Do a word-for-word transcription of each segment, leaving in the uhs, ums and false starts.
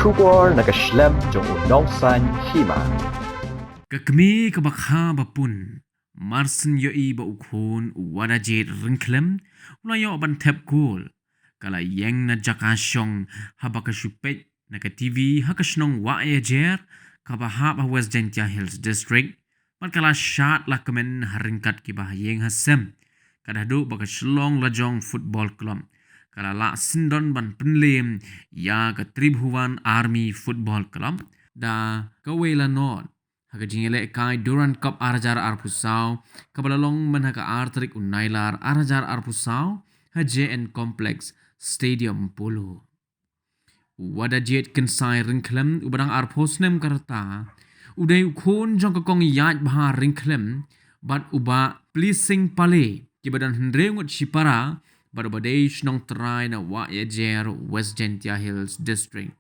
Khubor na ka shlem jong u nongsaiñ hima. Ka kmie kaba kha ba pun, marsien ïohi ba u khun u Wadajied Ryngkhlem u la ïoh ban thep kol, ka la ïeng na jaka shong haba ka shu peit na ka T V ha ka shnong Wahiajer, kaba hap ha West Jaintia Hills District, bad ka la shad la kmen ha ryngkat kiba ha ïing ha sem. Ka dei haduh ba ka Shillong Lajong Football Club ka la lah syndon ban pynliem ïa ka Tribhuvan Army Football Club da kawei la nod ha ka jingïalehkai Durand Cup ar hajar arphew saw, kaba la long myn ha ka ar tarik u Nailar ar hajar arphew saw ha J N Complex Stadium Polo. U Wadajied Kynsai Ryngkhlem, uba dang arphew snem ka rta, u dei u khun jong ka kong Ïaid Bha Ryngkhlem bad u Bah Plising Pale, kiba don hynriew ngut shipara, bad uba dei shnong trai na Wahiajer, West Jaintia Hills District.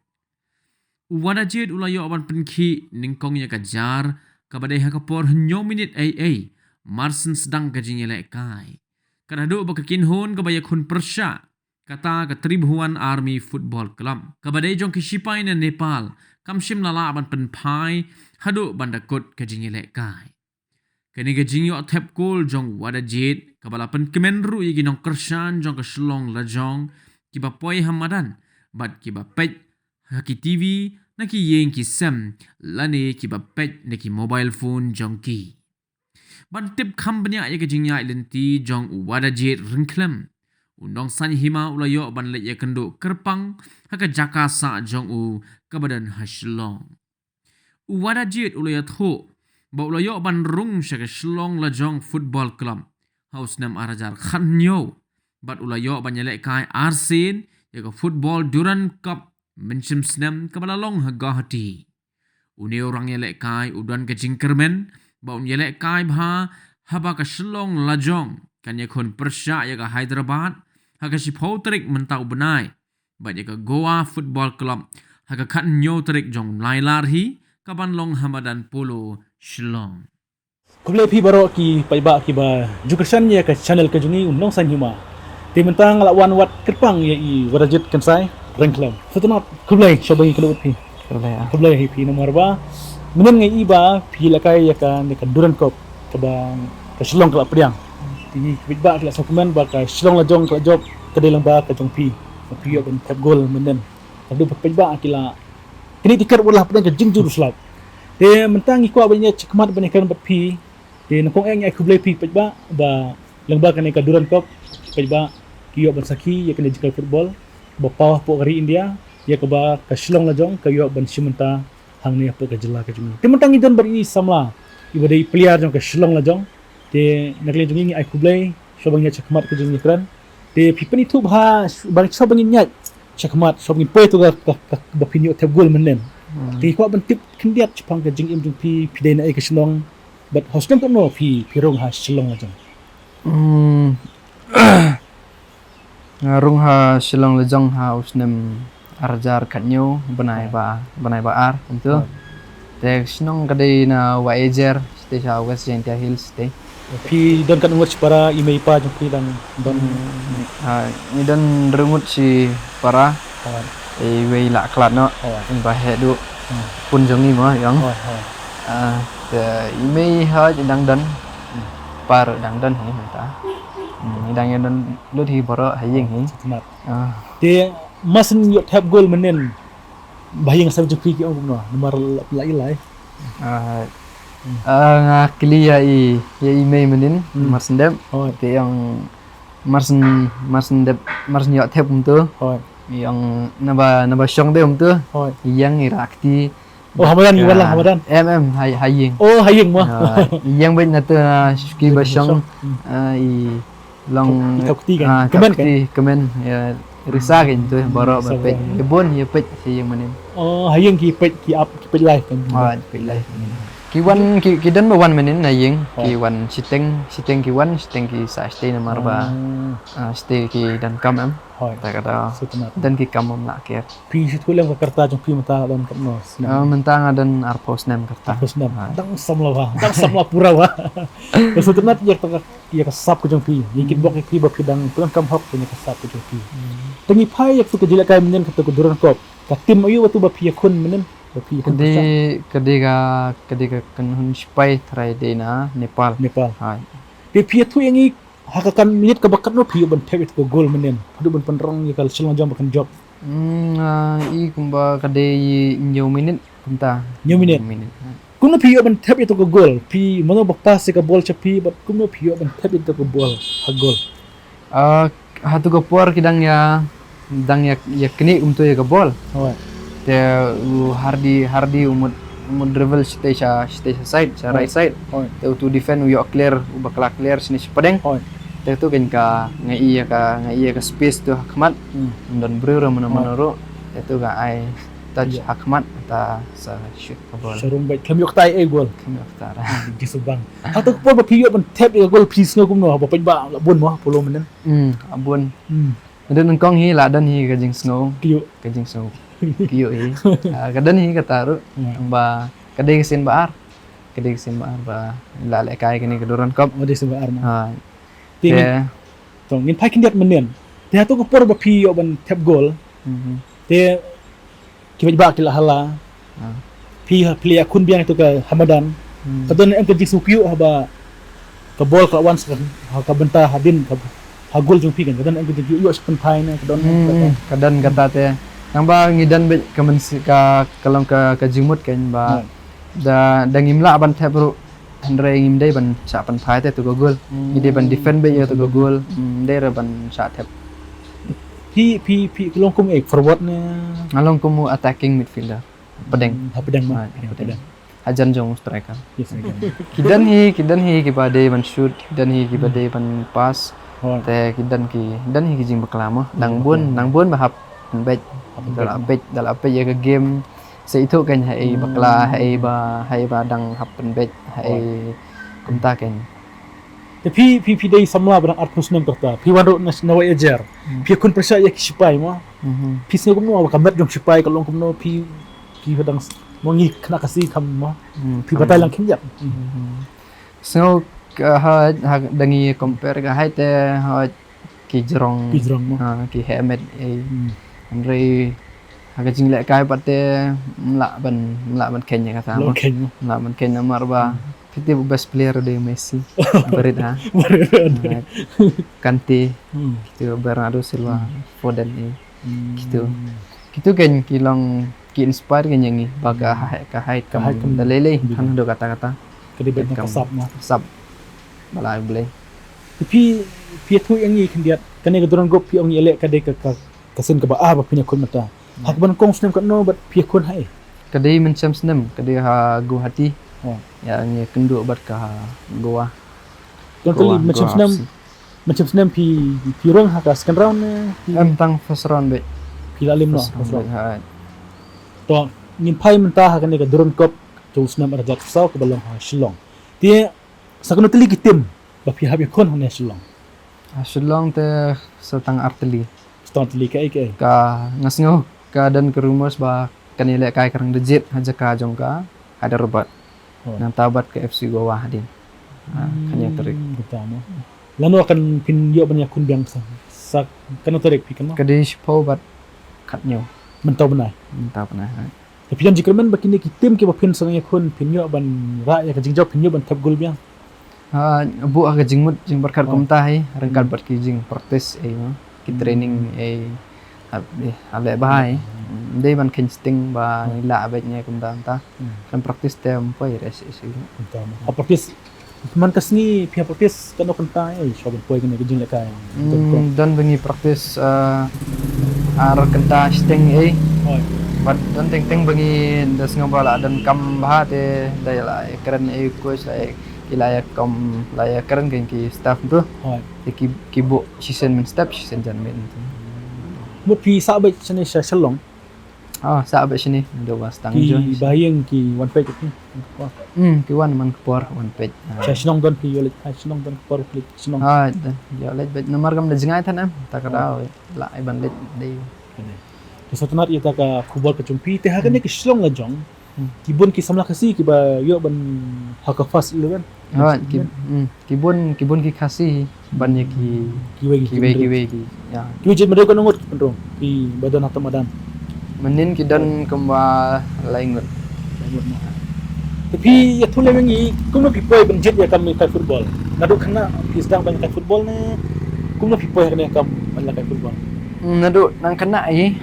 U Wadajied u la ïoh ban pynkhih nyngkong ïa ka jar, kaba dei ha ka por hynñiew minit eiei marsien sdang ka jingïalehkai. Ka dei haduh ba ka kynhun kaba ïakhun pyrshah, kata ka Tribhuvan Army Football Club, kaba dei jong ki shipai na Nepal, kam shym la lah ban pynphai haduh ban da kut ka jingïalehkai. Kane ka jingïoh thep kol jong u Wadajied kaba la pynkmen ruh ïa ki nongkyrshan jong ka Shillong Lajong, kiba poi ha madan bad kiba peit ha ki T V na ki ïing ki sem, lane kiba peit na ki mobile phone jong ki. Ban tip kham bniah ïa ka jingïaid lynti jong u Wadajied Ryngkhlem, u nongsaiñ hima u la ïoh ban leit ïakynduh kyrpang ha ka jaka sah jong u kaba don ha Shillong. U Wadajied u la ïathuh ba u la ïoh ban rung sha ka Shillong Lajong Football Club ha u snem ar hajar khathynñiew, bad u la ïoh ban ïalehkai arsien ïa ka Football Durand Cup mynshem snem kaba la long ha Guwahati. Une u rang ïalehkai u don ka jingkyrmen ba un ïalehkai bha haba ka Shillong Lajong kan ïakhun pyrshah ïa ka Hyderabad ha ka shiphew tarik mynta u bnai, bad ïa ka Goa Football Club ha ka khathynñiew tarik jong u Nailar hi, kaban long ha madan Polo Shillong. Khublei phi baroh ki paidbah kiba ju kyrshan ïa ka channel ka jong ngi u Nongsaiñ Hima. Te mynta nga la wan wad kyrpang ïa i Wadajied Kynsai Ryngkhlem. Sngewtynnat, khublei shibun ïa ka lad phi. Khublei, ah. Khublei hi phi namar ba mynhynnin nga i ba phi la kai ïa kane ka Durand Cup kaba ka Shillong ka la pdiang. Te ki paidbah ki la sngewkmen ba ka Shillong Lajong ka la jop ka dei lyngba ka jong phi. Phi ïoh ban thep gol mynhynnin. Ka dei ba paidbah ki la kane tiket wat la hapdeng ka jingjur slap. Te mynta ngi kwah ban ïa shakhmat ban ïakren bad phi. Te nyngkong eh ngi ai khublei phi paidbah ba lyngba kane ka Durand Cup paidbah ki ïoh ban sakhi ïa kane jingkhlaiñ football ba paw hapoh ka ri India, ïa kaba ka Shillong Lajong ka ïoh ban shim bynta hangne hapoh ka jylla ka jong ngi. Te mynta ngi don bad i samla iba dei player jong ka Shillong Lajong. Te na ka liang jong ngi ngi ai khublei shuwa ban ïa shakhmat ka jingïakren. Te phi pynithuh bha, ban shuwa ban ngin ïa shakhmat, shuwa ban ngin poi to ka, ka, ka, ba phin ïoh thep gol mynhynnin. Hmm. Te ngi kwah ban tip khyndiat shaphang ka jingim jong phi, phi dei na ei ka shnong, bad ha u snem katno phi, phi rung ha Shillong Lajong. Hmm. Nga rung ha Shillong Lajong ha u snem ar hajar khathynñiew, bnai, ah, ba, bnai ba ar, kumto. Ah. Te shnong ka dei na Wahiajer, shatei sha West Jaintia Hills, shatei. Phi don katno ngut shipara, i mei i pa jong phi dang don? Hmm, ah, ngi don hynriew ngut shipara. Ah. Iwei i la khlad noh. Ah. Ba heh duh. Hmm. Pun jong ngi mo, ïong. Ah, ah. Ah, te i mei i pa i dang don. Hmm. Pa ruh dang don hi mynta. Hmm, i dang ïa don lut hi baroh ha ïing hi. Sngewtynnat. Ah. Te marsien ïoh thep gol mynhynnin ba ha ïing ha sem jong phi ki ong kumno namar la, la i lai. Ah, hmm. Ah, nga kylli ïa i, ïa i mei mynhynnin, hmm, marsien dep. Hooid. Te i ong marsien, marsien dep, marsien ïoh thep kumto. Hooid. I ong naba, naba shong de kumto. Hooid. I ïeng i rah kti. Oh, ha madan, i wan lang ha madan? Em, em, ha, ha ïing. Oh, ha ïing mo. Ah, i ïeng beit na te, ah, shuki ba shong, ah, i long, i kap kti kan? Ah, kmen kan? Kmen, ïa, risa kan tu, baroh ba peit. Ïa bun, ïa peit, sha ïing mynhynnin. Oh, ha ïing ki peit, ki ap, ki peit live kan? Ah, ki peit live. Ki wan, ki, ki don ba wan mynhynnin na ïing, ki wan shiteng, shiteng ki wan, shiteng ki sah shatei namar ba, ah, shatei ki don kam em. Hooid. Te kata, sngewtynnat, don ki kam bym lah ker. Phi shu ïathuh lem ka rta jong phi mynta don katno snem? Ah, mynta nga don arphew snem ka rta. Arphew snem. Hooid. Dang samla bha, dang samla pura bha. Sngewtynnat ïa ka, ïa ka sap ka jong phi. Ïa ki bok ïa phi ba phi dang pyndonkam hok ïa ka sap ka jong phi. Hmm. Te ngi phai ïa katu ka jingïalehkai mynhynnin katu ka Durand Cup. Ka tim aïu bad tu ba phi ïakhun mynnin? Ba phi ïakhun pyrshah? Ka dei ka, ka dei ka kynhun shipai tharai dei na Nepal. Nepal. Hai. Te phi ïathuh ïa ngi ha ka kan minit kaba katno phi ïoh ban thep ïa tu ka gol mynnin? Haduh ban pynrung ïa ka Shillong Jong ba kan jop. Hmm, ah, i kumba ka dei hynñiew minit kumta. Hynñiew minit. Hynñiew minit. Kumno phi ïoh ban thep ïa tu ka gol? Phi mano ba pass ïa ka bol sha phi bad kumno phi ïoh ban thep ïa tu ka bol ha gol? Ah, ha tu ka por ki dang ïa, dang ïa, ïa knieh kumto ïa ka bol. Hooid. Te u Hardy, Hardy u mut, u mut dribble shatei sha, shatei sha side, sha right side. Hooid. Te utu defend u ïoh clear, u bakla clear shane shapdeng. Hooid. Te tu kan ka nga i ïa ka, nga i ïa ka space tu ha khmat. Hmm. Ym don briew ruh mano mano ruh. Te tu ka ai touch ha khmat ta sa shoot ka bol. Sharum bad khlem ïoh ktai ei gol. Khlem ïoh ktai. Ah, di subang. Ha tu ka por ba phi ïoh ban thep ïa ka gol phi sngew kumno ba pynbha la bun mo polo mynnin. Hmm, la bun. Hmm. Don nyngkong hi la don hi ka jingsngew. Kyiuh. Ka jingsngew. Kyiuh hi. Ah, ka don hi kata ruh. Hmm. Ba ka dei ka sien ba ar. Ka dei ka sien ba ar ba la lehkai kane ka Durand Cup. Oh, dei sien ba ar mo. Ha. Te ngin, to ngin phai khyndiat mynnin. Te ha tu ka por ba phi ïoh ban thep gol. Mhm. Te ki paidbah ki la hala. Ah. Phi ha, phi la ïakhun biang ïa tu ka ha madan. Hmm. Ka don em ka jingsngewkyiuh haba ka bol ka la wan sa ka, ha ka bynta hadien ka, ha gol jong phi kan. Ka don em ka jingsngewkyiuh ïoh sha pynphai ne ka don em kata. Hmm, ka don kata te. Nang ba ngi don beit ka mynsi-, ka, ka long ka, ka jingmut kan ba. Hmm. Da, da ngim lah ban thep ruh. Hynrei ngim dei ban shah pynphai te tu ka gol. Ngi dei ban defend beit ïa tu ka gol. Ngim dei ruh ban shah thep. Phi, phi, phi, phi long kum ei forward ne? Nga long kum u attacking midfielder. Pdeng. Hmm, ha pdeng mo. Ha, ha pdeng. Pdeng. Hajan jong u striker. Yes, striker. Ki don hi, ki don hi kiba dei ban shoot, ki don hi kiba dei ban pass. Hooid. Te ki don ki, don hi ki jingbakla mo. Dang bun, dang bun ba hap pynbeit. Hap pynbeit. Da la beit, da la beit ïa ka game. Sa ithuh kan ha ei bakla, ha ei ba, ha ei ba dang hap pynbeit, ha ei kumta kan. Te phi, phi, phi dei samla ba dang arphew snem kata. Phi wan ruh na, na Wahiajer. Hmm. Phi ïakhun pyrshah ïa ki shipai mo. Mhm. Phi sngew kumno ba ka met jong shipai ka long kumno phi, phi dang s-, mo ngi khynnah Khasi kham mo. Hmm, phi batai lang khyndiat. Mhm. Sngew ka ha, ha, da ngi compare ka height te ha ki jrong. Ki jrong mo. Ha, ki heh met, eh. Hmm. Hynrei ha ka jinglehkai pat te ym lah ban, ym lah ban kheiñ ïa kata mo. Ym lah ban kheiñ mo. Ym lah ban kheiñ namar ba phi tip u best player dei Messi. Barit ha. Barit. Ha. Kante. Hmm. Kitu Bernardo Silva, Foden, eh. Hmm. Kitu. Kitu kan ki long ki inspire kan ïa ngi ba ka ha-, ka height kam da lei lei than haduh kata kata. Ka dei beit na ka sap mo. Sap. Ba la ai Blei. Phi, phi ïathuh ïa ngi khyndiat kane ka Durand Cup phi ong ïaleh ka dei ka, ka, ka sien kaba ar ba phin ïakhun mynta. Ha kaba nyngkong snem katno bad phi ïakhun ha ei? Ka dei mynshem snem, ka dei ha Guwahati. Oh. Ïa ngi kynduh bad ka Goa. Totally mynshem snem. Mynshem snem phi, phi rung ha ka second round ne phi? Em, tang first round beit. Phi la lem noh first round. First round beit, ha. To ngin phai mynta ha kane ka Durand Cup jong u snem ar hajar arphew saw kaba long ha Shillong. Te sa kano tylli ki team ba phi hap ïakhun hangne ha Shillong? Ha Shillong te sa tang ar tylli. Sa tang tylli kaei kaei? Ka, nga sngew ka don ka rumors ba kan ïalehkai ka rangda jied ha jaka jong ka Hyderabad. Oh. Nangta bad ka F C Goa hadien. Ah, kane tarik. Hmm, kumta mo. Lano kan phin ïoh ban ïakhun biang sa, sa kano tarik phi kynmaw? Ka dei shiphew bad khathynñiew. Mynta u bnai. Mynta u bnai, ha. Te phi don jingkyrmen ba kine ki team kiba phin sdang ïakhun phin ïoh ban rah ïa ka jingjop phin ïoh ban thep gol biang? Ha, buh ha ka jingmut jingpyrkhat kumta hi, ryngkat bad ki jingpractice ei mo. Ki training ei, hap, eh, hap leh bha ei. Ym dei ban kheiñ sting ba ngi lah beit ngi kumta kumta. Kan practice te ym poi re shisha. Kumta mo. Ha practice man ka sngi phi ha practice kano kynta ei shuwa ban poi kane ka jinglehkai? Hmm, don ba ngi practice, eh, ar kynta shiteng ei. Hooid. Bad don teng teng ba ngi da sngew ba la donkam bha te da la ïakren ei coach la ïa, ki la ïa kam, la ïakren kein ki staff tu. Hooid. Te ki, ki buh shisien mynstep shisien janmiet tu. Mut phi sah beit shane sha Shillong? Ah, sah beit shane, da ba sdang enjoy. Ki ba ïeng ki wan peit ki. Hmm, ki wan man ka por wan peit. Ah. Sha shnong don phi ïoh leit, sha shnong don ka por phi leit shnong. Ah, don ïoh leit beit namar kam da jngai than em. Ta ka daw la ai ban leit dei. Te sngewtynnat ïa ta ka khubor ka jong phi te ha kane ka Shillong la jong. Hmm. Ki bun ki samla Khasi kiba ïoh ban ha ka first eleven. Ah, ki, hmm, ki bun, ki bun ki Khasi ban ïa ki, kiwei ki, kiwei kiwei ki, ïa. Kiwei jied mano kano ngut ki pynrung kiba don ha ta madan? Mynnin ki don kumba lai ngut. Te phi ïathuh lem ïa ngi kumno phi poi ban jied ïa kam ïa kai football. Naduh khynnah phi sdang ban ïa kai football ne kumno phi poi ha kane kam ban ïa kai football. Hmm, naduh nang khynnah hi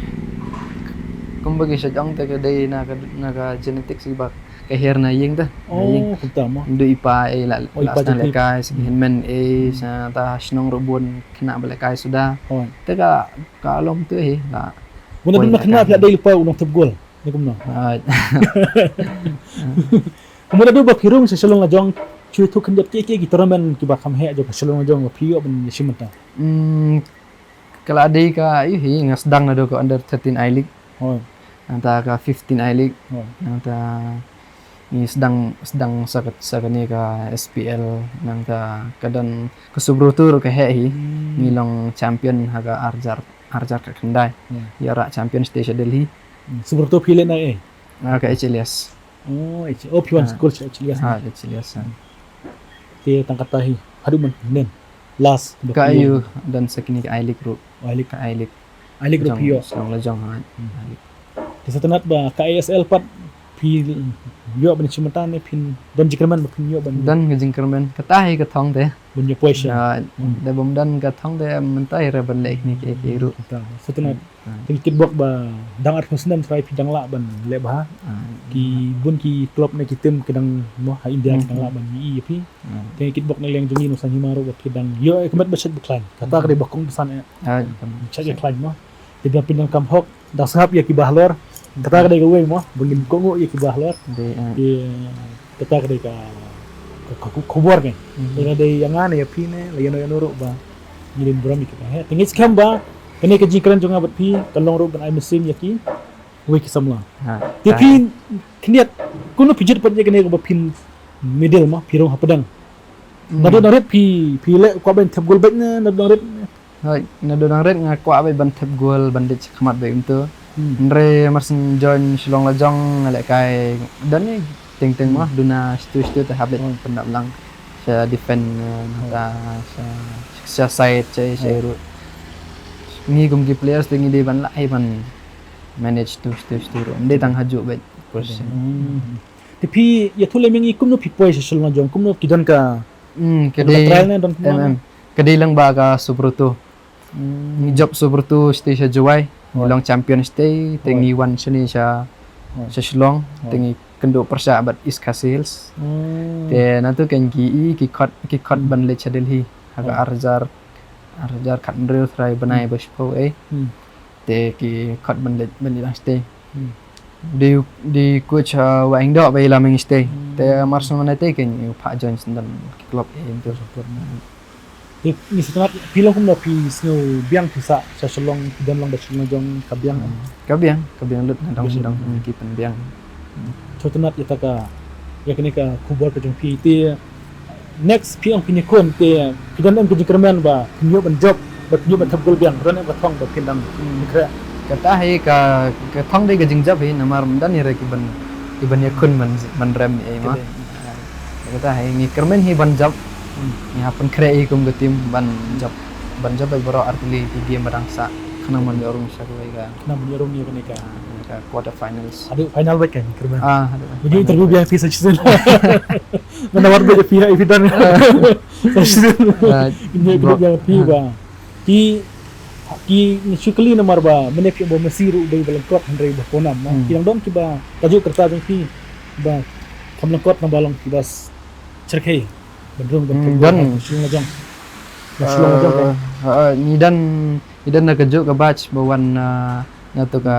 kumba ki sha jong te ka dei na ka, na ka genetics hi ba ka her na ïing te. Na ïing. Oh, kumta mo. Ndu i pa ei la, oh, i la pa sdang jong phi lehkai, sa ki hynmen ei, hmm, sa ta shnong ruh bun khynnah ba lehkai suda. Oh. Te ka, ka long tu hi la. Bun poi na khynnah phi la dei lypa u nongthep gol. Ni kumno. Ah. Kumno naduh ba phi rung sha Shillong la jong, shu ïathuh khyndiat kiei kiei ki tournament kiba kham heh jong ka Shillong la jong ba phi ïoh ban ïashim bynta. Hmm, ka la dei ka, ïohi nga sdang naduh ka under thirteen I-League. Hooid. Nangta ka fifteen I-League. Hooid. Nangta ngi sdang, sdang sa ka, sa kane ka S P L, nangta ka don ka Subroto ruh ka heh hi. Hmm. Ngi long champion ha ka arhajar, arhajar khatkhyndai. Hmm. Ïa rah champion stage sha Delhi. Hmm. Subroto phi leh na ei? Ah, ka H L S. Oh, H-, oh, phi wan, ah, school sha H L S. Ah, H L S, ah. Te tang kata hi. Haduh mynhynnin. Last. Ka ïoh don sa kine ka I-League ruh. Oh, I-League. Ka I-League. I-League ruh phi ïoh. Shillong la jong, ha. Hmm. I-League. Te sa tang ba ka A S L pat phi ïoh ban shim bynta ne phin don jingkyrmen ba phin ïoh ban. Don ka jingkyrmen. Kata hi ka thong te. Ban ïoh poi sha. Ah, hmm, da bym don ka thong te mynta hi re ban leh kine kiei kiei ruh. Kata. Sa tang. Hmm. Te kitbok ba dang arphew snem trai phi dang lah ban leh bha. Ah, ki, hmm, bun ki club ne ki team ki dang mo ha India ki dang, hmm, lah ban ïohi ïa phi. Hmm. Te kitbok na liang jong ngi nongsan hima ruh ba phi dang ïoh, eh, ka met ba shet ba khlaiñ. Kata ka dei ba kongsan, eh. Ah, shet ba khlaiñ mo. Te ba phi dang kam hok, dang sngap ïa kiba halor. Kata ka dei kawei mo, ba ngin kohnguh ïa kiba halor. Dei, ah. Te kata ka dei ka, ka, ka, ka khubor ka. Hmm. Te ka dei ïa nga ne ïa phi ne, la ïano ïano ruh ba ngi don burom ïa kita. He, te ngi skhem ba kane ka jingkren jong nga bad phi kan long ruh ban ai mynsiem ïa kiwei ki samla. Ha, te phi khyndiat, kumno phi jied pat ïa kane kaba phin medal mo, phi rung hapdeng. Hmm. Naduh dang rit phi, phi leh kwah ban thep gol beit ne, naduh dang rit. Hooid, naduh dang rit nga kwah beit ban thep gol ban leit shakhmat beit kumto. Hmm. Hynrei mar shu join Shillong la jong nga lehkai don hi teng teng mo, hmm, duna shatu shatu te hap leit, hmm, pyndap lang sha defend, eh, hmm, nangta sha, sha side sha, sha, hmm, ruh. Ngi kum ki players te ngi dei ban lah hi ban manage shatu shatu shatu ruh. Ym dei tang hajuh beit position. Hmm. Te phi ïathuh lem ïa ngi kumno phi poi sha Shillong la jong, kumno ki don ka Hmm, ka dei, trial ne don kumno? Em, em. Ka dei lang ba ka Subroto. Hmm. Ngi jop Subroto shatei sha Jowai. Ngi long champion shatei, te ngi wan shane sha, sha Shillong, te ngi kynduh pyrshah bad East Khasi Hills. Hmm. Te nangtu kein ki i, ki khot, ki khot ban leit sha Delhi. Ha ka arhajar, arhajar khathynriew trai bnai ba shiphew ei. Hmm. Te ki khot ban leit, ban leit lang shatei. Hmm. Dei, dei coach, ah, Wahingdoh ba ïalam ïa ngi shatei. Hmm. Te mar shu mynne te kein ïa phah join sha ki club ei kumto. Te ngi sngewtynnat phi long kumno, phi sngew biang phi sah sha Shillong, phi don lang ba Shillong jong ka biang. Hmm. Ka biang, ka biang lut, nadong shadong ki pynbiang. Sngewtynnat ïa kata ka, ïa kane ka khubor ka jong phi te. Next phi ong phin ïakhun te phi don em ka jingkyrmen ba phin ïoh ban jop, ba phin ïoh ban thep gol biang, don em ka thong ba phin dang khreh? Kata hi ka, ka thong dei ka jingjop hi, namar ym don hi re ki ban, ki ban ïakhun ban, ban rem ei mo. Kata hi ngi kyrmen hi ban jop. Hmm. Ngi hap pynkhreh hi kum ka team ban jop, ban jop beit baroh artylli ki game ba dang sah khnang ban ïoh rung sha kawei ka. Khnang ban ïoh rung ïa kane ka, ah, ka quarter finals. Haduh final beit kein kyrmen. Ah, haduh. Ba ngi interview biang phi sa shisien. Ngan wad beit ïa phi ha i phi don. Sa shisien. Ah, ngi interview biang phi ba. Ki, ki ngi shu kylli namar ba mynne phi ong ba Messi ruh dei ba lyngkot hynrei ba pawnam mo. Hmm. Ki dang don kiba kajuh ka rta jong phi ba kham lyngkot naba long kiba s-, shyrkhei. Ban rung ban, hmm, thep gol don. Ha Shillong la jong. Ha Shillong la jong. Eh, eh, ngi don, ngi don na kajuh ka batch ba wan, eh, na tu ka,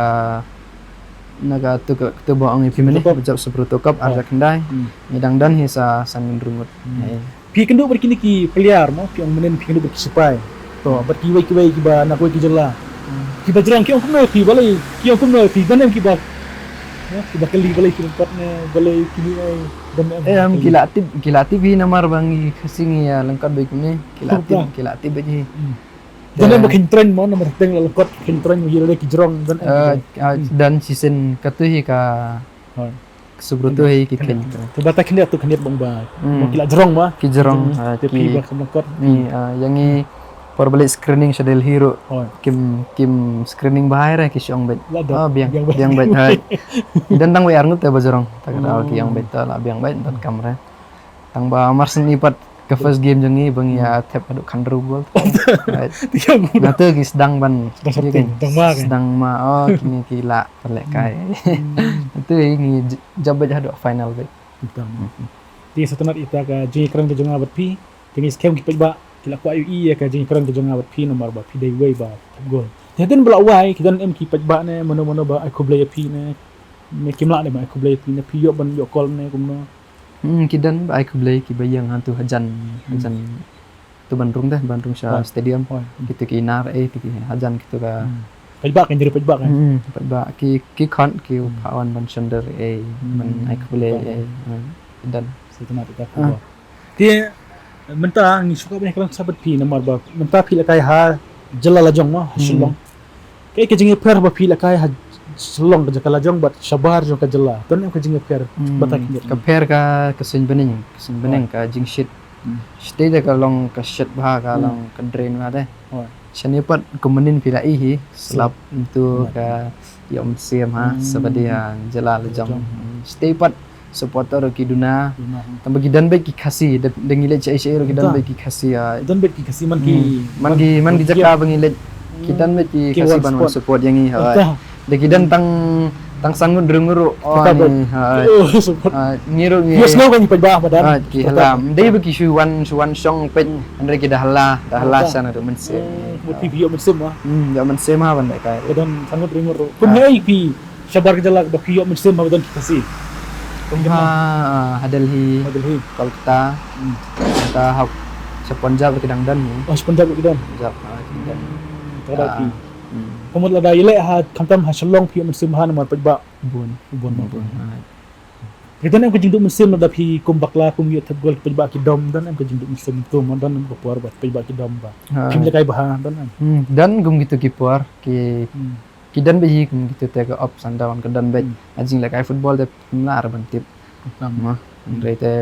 na ka tu ka, tu ba ong ïa phi mynne, Subroto Cup. Ba jop Subroto Cup, oh, arhajar khyndai. Hmm. Ngi dang don hi sa, sa san hynriew ngut. Hmm. Eh. Phi kynduh bad kine ki player mo, phi ong mynne phi kynduh bad ki sipai. To, bad kiwei kiwei kiba na kawei ki jylla. Hmm. Kiba jrong ki ong kumno ïa phi balei, ki ong kumno ïa phi, don em kiba, mo, kiba kylli balei phi lyngkot ne, balei kine ei. Em, ki la tip, ki la tip hi namar ba ngi Khasi ngi ïa lyngkot beit kumne, ki la tip, ki la tip beit hi. Hmm. Don em ba khein train mo, namar teng la lyngkot khein train mo, ïa lade ki jrong, don em. Eh, ah, don shisien katu hi ka Subroto hi ki khein train. To ba ta khyndiat tu khyndiat bang ba, hmm, ba ki la jrong ba. Ki jrong, ah, te phi ba kham lyngkot. Ni, ah, ïa ngi Por ba leit screening sha Delhi ruh. Hooid. Kim, kim screening bha hi re, ki shu ong beit. La dep. Ah, biang, biang beit. Biang beit, hooid. Ki don tang wei ar ngut te ba jrong. Ta ka daw ki ong beit, ta la biang beit, don kam re. Tang ba mar shen i pat ka first game jong ngi ba ngi ïa thep haduh khyndai goal. Hooid. Nga te ki sdang ban. Sdang sopti, sdang ma, kan? Sdang ma, oh, kine ki lah ban lehkai. Te ngi j-, jop beit haduh final beit. Te sngewtynnat ïa ka jingïakren ka jong nga bad phi. Te ngi skhem ki paidbah ki la kwah ïohi ïa ka jingïakren ka jong nga bad phi namar ba phi dei wei ba thep goal. Te hadien ba la wai ki don em ki paidbah ne mano mano ba ai khublei ïa phi ne, ne kim lah ne ba ai khublei ïa phi ne, phi ïoh ban ïoh call ne kumno? Hmm, ki don ba ai khublei, ki ba ïeng hangtu hajan, hajan tu ban rung de, ban rung sha stadium. Hooid. Kitu ki nar eh, tu ki hajan kitu ka. Hmm. Paidbah kan, jari paidbah kan? Hmm, paidbah ki, ki khot ki u pha wan ban shon de eh, ban ai khublei eh, eh, don. Sngewtynnat ïa ka khubor. Te mynta ngi shu kwah ban ïakren sa bad phi namar ba mynta phi lehkai ha jylla la jong mo, ha Shillong. Kaei ka jingïapher ba phi lehkai ha Shillong ka jaka la jong bad shabar jong ka jylla? Don em ka jingïapher? Hmm, bad ka pher ka, ka suiñ bneng, ka suiñ bneng ka jingshit. Hmm. Shatei te ka long ka shit bha, ka long ka drain bha te. Hooid. Shane pat kumne phi la i hi, slap ntu ka ïoh mynsiem ha, sa ba dei ha jylla la jong. Shatei pat supporter ki duna. Duna. Tang ba ki don beit ki Khasi, da, da ngi leit shaei shaei ruh ki don beit ki Khasi, ah. Don beit ki Khasi man ki. Hmm. Man ki, man ki jaka ba ngi leit. Ki don beit ki Khasi ban wan support ïa ngi, hooid. Da ki don tang, tang san ngut hynriew ngut ruh. Oh, ni, hooid. Oh, support. Ah, ngi ruh ngi. Ïa sngewbha ngi paidbah madan. Ah, ki hala. Ym dei ba ki shu wan, shu wan shong peit. Hynrei ki da hala, da hala shan ruh mynsiem. Hmm, mut phi ïoh mynsiem ma. Hmm, ïoh mynsiem ha ban lehkai. Ki don san ngut hynriew ngut ruh. Kumne phi shabar ka jylla ba phi ïoh mynsiem ha ba don ki Khasi. Kum ha, ah, ha Delhi, ha Delhi, Kolkata. Hmm. Kolkata ha, sha Punjab ki dang don hi. Oh, sha Punjab ki don. Punjab, ah, ki don. Hmm, ka dei phi. Hmm. Ka mut lada ïaleh ha, khamtam ha Shillong phi ïoh mynsiem bha namar paidbah bun. Bun, bun. Bun, ah. Te don em ka jingduh mynsiem lada phi kum bakla kum ïoh thep goal paidbah ki dom, don em ka jingduh mynsiem kum don em ka por ba paidbah ki dom ba phim lehkai bha, don em? Hmm, don kum kitu ki por ki Ki don beit hi kum kitu te ka ups and down ka don beit. Hmm. Ha jinglehkai football te phim lah ban tip. Mo, hynrei te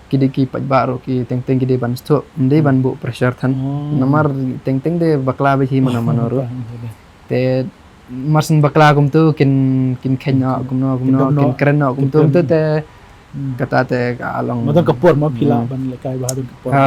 ki dei ki paidbah ruh ki teng teng ki dei ban sngewthuh, ym dei ban buh pressure than. Oh. Namar teng teng te bakla beit hi mano mano ruh. Te mar shen bakla kumtu kin, kin kheiñ noh kumno kumno, kin kren noh kumtu kumtu te. Hmm. Kata te ka long. Madan ka por ma phi lah ban lehkai bha don ka por. Ha,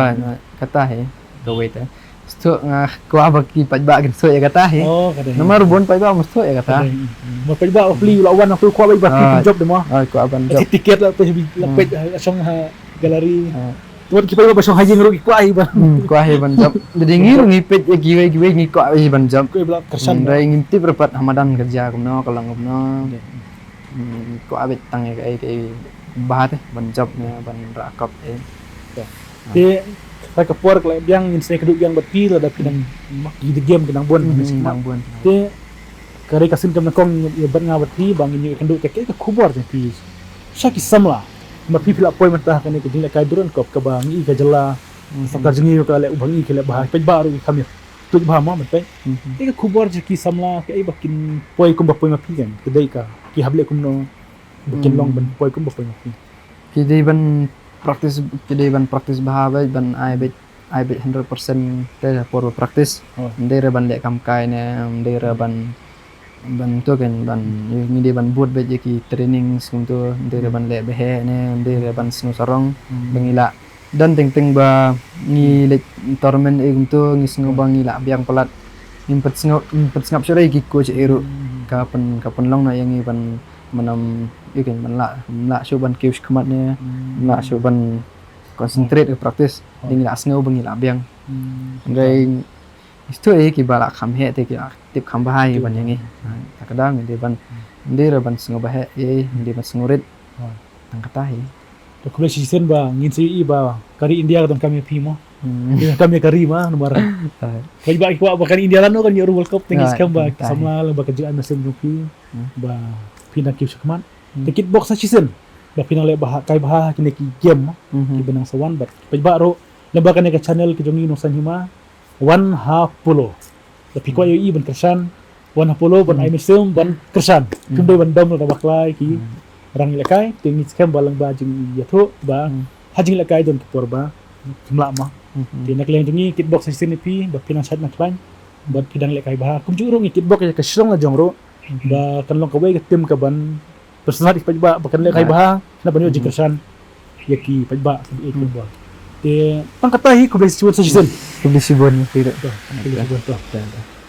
kata hi kawei te. Sngewthuh nga kwah ba ki paidbah kin sngewthuh ïa kata hi. Oh, kata hi. Namar bun paidbah ym sngewthuh ïa kata. Kata hi. Mo paidbah phi la wan tu kwah ba phi pynjop de mo. Ah, kwah ban jop. Tiket la peit, la peit shong ha gallery. Ah. Wat ki paidbah ba shong ha ïing ruh ki kwah hi ban. Hmm, kwah hi ban jop. Jadi ngi ruh ngi peit ïa kiwei kiwei ngi kwah hi ban jop. Kwah ba la kyrshan. Hynrei ngim tip ruh pat ha madan ka jia kumno ka long kumno. Hmm, kwah beit tang ïa kaei kaei ba te ban jop ne ban rah kop eh. Te ka por ka la biang ngin sa ïakynduh biang bad phi lada phi nang, ki game ki nang bun. Hmm, nang bun. Te ka dei ka sien kam nyngkong ïa bad nga bad phi ba ngin ïakynduh te kaei ka khubor jong phi sha ki samla. Namar phi phi la poi mynta ha kane ka jinglehkai Durand Cup kaba ngi ka jylla, sorkar jong ngi ka leh ba ngi ka leh bha, paidbah ruh ki kham ïa tuid bha mo ban peit. Mhm. Te ka khubor jong ki samla kaei ba kin poi kumba poi ma phi kan, ka dei ka, ki hap leh kumno ba kin long ban poi kumba poi ma phi? Ki dei ban practice, ki dei ban practice bha beit, ban ai beit, ai beit hundred percent te por ba practice. Oh. Ym dei re ban leh kam kai ne, ym dei re ban, ban tu kan, ban, ngi dei ban bud beit ïa ki training skum tu, ym dei re ban leh ba heh ne, ym dei re ban sngew sarong, ba ngi lah don teng teng ba ngi leit tournament eh kumtu ngi sngew ba ngi lah biang palat. Ngim pat sngap, ngim pat sngap shuh ïa ki coach eh ruh. Hmm. Ka pyn, ka pynlong noh ïa ngi ban, ban ym, ïa ki ban lah, ban lah shuh ban kiew shakhmat ne, ban lah shuh ban concentrate ka practice. Oh. Ngi lah sngew ba ngi lah biang. Hmm. Hynrei ngi sngewthuh ïa ki ba lah kham heh te ki lah tip kham bha hi ban ïa ngi. Ha, ta ka daw ngi dei ban, ngi dei re ban sngew ba heh, ïa, ngi dei ban sngew rit. Tang kata hi. To khublei shisien ba ngin sa ïohi ba ka ri India ka donkam ïa phi mo. Hmm. Ka donkam ïa ka ri mo, namar paidbah ki kwah ba ka ri India lano kan ïoh World Cup, te ngi skhem ba ka samla lem ba ka jingai mynsiem jong phi ba phi nang kiew shakhmat. Hmm. Te kitbok sa shisien ba phi nang leh bha, kai bha kine ki game mo. Mhm. Ki ba nang sa wan bad paidbah ruh lem ba kane ka channel ka jong ngi Nongsaiñ Hima. Wan ha Polo. Da phi kwah ïohi ban kyrshan, wan ha Polo ban ai mynsiem ban kyrshan. Phim dei ban dom lada bakla ïa ki rang ïalehkai, te ngi skhem ba lang ba jingïathuh ba ha jingïalehkai don ki por ba phim lah mo. Te na ka liang jong ngi kitbok sa shisien ïa phi ba phi nang shait nang khlaiñ bad phi dang lehkai bha. Kumjuh ruh ngi kitbok ïa ka shnong la jong ruh ba kan long kawei ka tim kaban pynslem ïa ki paidbah ba kan lehkai bha na ban ïoh jingkyrshan ïa ki paidbah. Te tang kata hi, khublei shibun sa shisien. Khublei shibun ïa phi ruh. Khublei shibun.